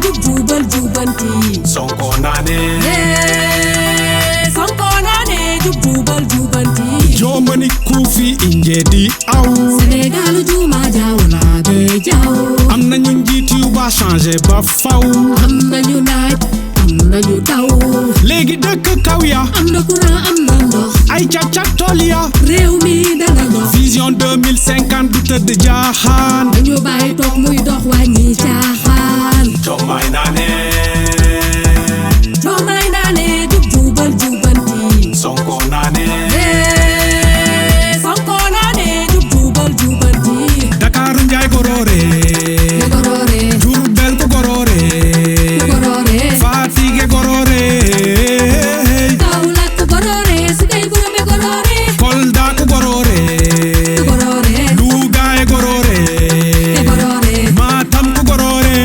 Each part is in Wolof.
jubeul jubanti. Sonko nane. Sonko nane jubeul jubanti. Jomani kufi injedi aw. Sénégal juma jawla be jaw. Am nañu njiit yu ba changer ba faw. Am nañu naaj, am nañu taw. Léegi dëkk kaw ya. Am na courant, am na ndox. Ay càq-càq tool ya. Réew mi dana dox. Vision 2050 du tëdd jaaxaan. Dañu bàyyi toog muy dox wàññi caaxaan. Diomaye nane. Diomaye nane jubeul jubanti. Sonko nane. Sonko nane jubeul jubanti. Dakar Njaay gorore. Gorore, Jurbel ko gorore. gorore. Fatick gorore. Kaolack gorore, Sikay Gurube gorore. Kolda ko gorore. Gorore, Louga e gorore. gorore. Matam ko gorore.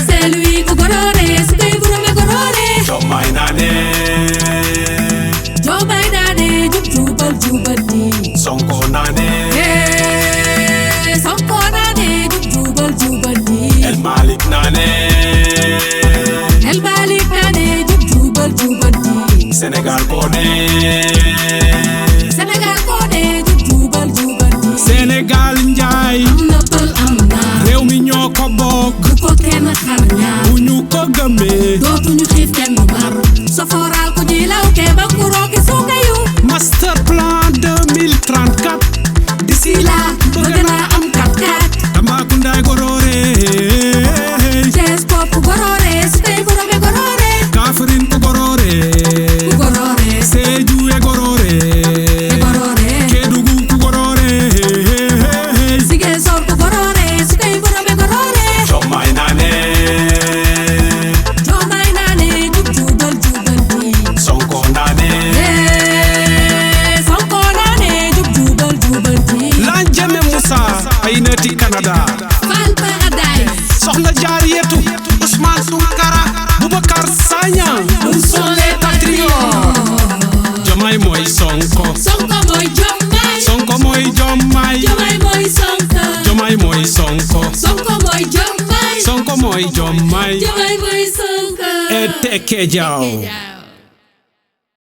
Saint-Louis ko gorore, Sikay Gurube gorore. Diomaye nane. Diomaye nane jubeul jubanti. Sonko nane. Sonko nane jubeul jubanti. El Malik nane. El Malik nane jubeul jubanti. Sénégal ko ne. Sénégal ko ne jubeul jubanti. Sénégal njaay. Am na pël am na. Réew mi ñoo ko bokk. Bu ko kenn xar ñaar. Bu ñu ko gëmee. Dootuñu xiif kenn du mar. Soforal ko ji law ke ba kuroo ki suukayu. Master plan 2034. D'ici là Bëgg naa am kat-kat. Tambacounda gorore. Thiès pop gorore, Sikay Gurube gorore. Kaffrine ko gorore. Gorore, Sédhiou e gorore. gorore. Kédougou ko gorore. Ziguinchor ko gorore, Sikay Gurube gorore. Diomaye nane. Diomaye nane jubeul jubanti. Sonko nane. Sonko nane jubeul jubanti. Lanjame Moussa ay nati Canada. Fall Paradise. Soxna Jaariyatu. Ousmane Tounkara. Boubacar Sagna. Nous sommes les patriotes. Diomaye mooy Sonko. Sonko mooy Diomaye. Sonko mooy Diomaye. Diomaye mooy Sonko. Diomaye mooy Sonko. Sonko mooy Diomaye. Sonko mooy Diomaye. Diomaye mooy Sonko. Teke Jaw.